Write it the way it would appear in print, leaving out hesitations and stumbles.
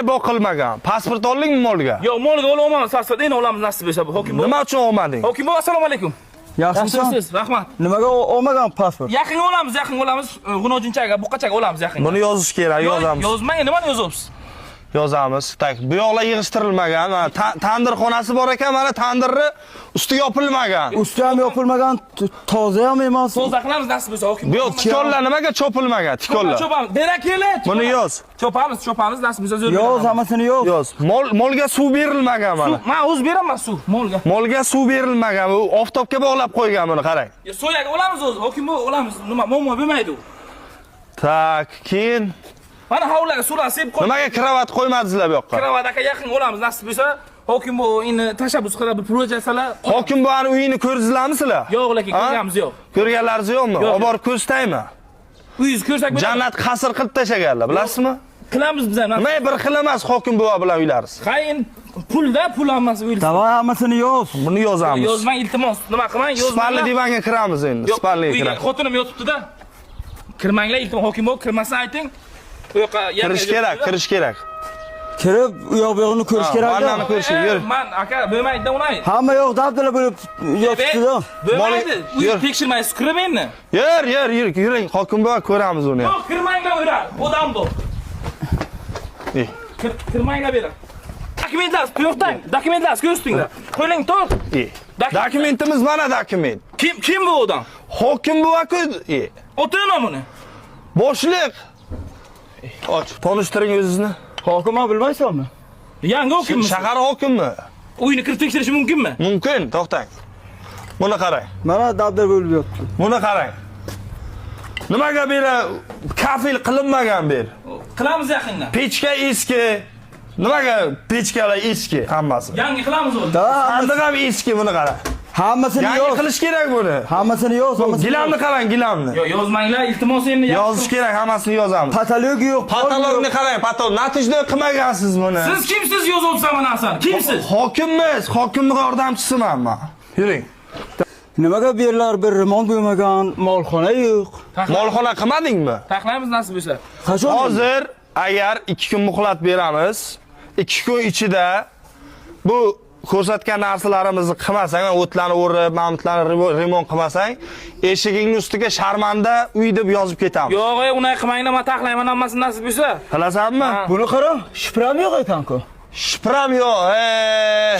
Boqilmagan. Pasport oldingmi molga? Yo'q, molga ololmayman, pasport endi olamiz nasib bo'lsa. Hokim buva. Nima uchun olmading? Hokim buva, assalomu alaykum. Yaxshimisan? Yaxshimisiz? Rahmat. Nimaga olmagan pasport? Yaqinga olamiz, yaqinga olamiz. G'unojinchaga, buqachaga olamiz yaqinga. Buni yozish kerak, yozamiz. Yozmang, nimani yozyapsiz? Yozamiz. Так, bu yoqlar yig'ishtirilmagan. Mana tandirxonasi bor ekan, mana tandirni usti yopilmagan. Usti ham yopilmagan, toza ham emas. Toza qilamiz nasib bo'lsa, hokim. Bu yoq tikonlar nimaga chopilmagan? Tikonlar. Chopamiz. Bera keling. Buni yoz. Chopamiz, chopamiz nasib bo'lsa zo'r. Yoz, beramiz. hammasini yoz. Yoz. Molga suv berilmagan mana. Men o'z beraman suv molga. Molga suv berilmagan. Bu oftobga bog'lab qo'ygan buni, qarang. Ya, so'yaga olamiz o'zi. Hokim buva olamiz. Nima muammo bo'lmaydi u. Так, keyin Mana hovliga suvlarni sepib qo'y. nimaga kravat qo'ymadingizlar bu yoqqa? Kravat aka yaqin olamiz nasib bo'lsa. Hokim buva endi tashabbus qilib bir projasalar. Hokim buvani uyini ko'rdingizlarmi sizlar? Yo'q, lekin Ha? ko'rganimiz yo'q. Ko'rganlaringiz yo'qmi? Yo'q. Olib borib ko'rsataymi? Uyingizni ko'rsak bo'ladi. Jannat qasr qilib tashlaganlar, bilasizmi? Qilamiz biz ham. Nima bir xil emas hokim buva bilan uylaringiz. Hay endi pulda pul hammasi o'ylaysiz. Davay hammasini yoz. Buni yozamiz. Yozmang iltimos. Nima qilmang, Spalli yozmanglar. divanga kiramiz endi. Yo'q, Spalliga uyga kiramiz. xotinim yotibdi-da. Kirmanglar iltimos, hokim buva kirmasin ayting. U yoqqa Kirish kerak, kirish kerak. Kirib u yoq bu yoqni ko'rish Ha, kerak. vannani ko'rish kerak, yur. Man aka bo'lmaydi unay. Hamma yoq dabdala bo'lib yotibdi-da. Bo'lmaydi. Uy Yur. tekshirmaysiz, kirib endi. Yur, yur, yur, yuring. Hokim buva ko'ramiz uni. Yo'q, kirmanglar uylar. Odam bu. Ey. Kirmanglar beri. Dokumentlar to'xtang. Dokumentlar ko'rsatinglar. Qo'ling to'rt. Ey. Dokumentimiz mana dokument. Kim bu odam? Hokim buva-ku. Ey. O'tirma buni. Boshliq. Och, tanishtiring o'zingizni. Hokim ham bilmaysanmi? Yangi hokimmi? Shahar hokimi. Uyni kirib tekshirishi mumkinmi? Mumkin, to'xtang. Buni qarang. Mana dabdala bo'lib yotibdi. Buni qarang. Nimaga bu yerda kafel qilinmagan bu yer? Qilamiz yaqinda. Pechka eski. Nimaga pechkalar eski hammasi? Yangi qilamiz o'zi. Davay Sandiq ham eski, buni qara. hammasini Yangi yoz. qilish kerak buni. Hammasini yoz, hammasini. Gilamni qarang, gilamni. Yo, yozmanglar, iltimos endi. Yozish kerak, hammasini yozamiz. Patologiya yo'q. Patologni qarang, patolog. Natijada qilmagansiz buni. Siz kimsiz yozyapsan bu narsani? Kimsiz? Hokimmiz, hokimning yordamchisiman men. Yuring. Nimaga bu yerlar bir remont bo'lmagan, molxona yo'q. Molxona qilmadingmi? Taxlaymiz nasib bo'lsa. Qachon? Hozir agar 2 kun muhlat beramiz, 2 kun ichida bu ko'rsatgan narsalarimizni qilmasang, mana o'tlarni o'rib, mamutlarni remont qilmasang, eshigingni ustiga sharmanda uy deb yozib ketamiz. Yo'q, ey, unay qilmanglar, men taxlayman hammasini nasib bo'lsa. Qilasanmi? Ha. Buni qara, shipram yo'q ekan-ku. Shipram yo'q. Ey.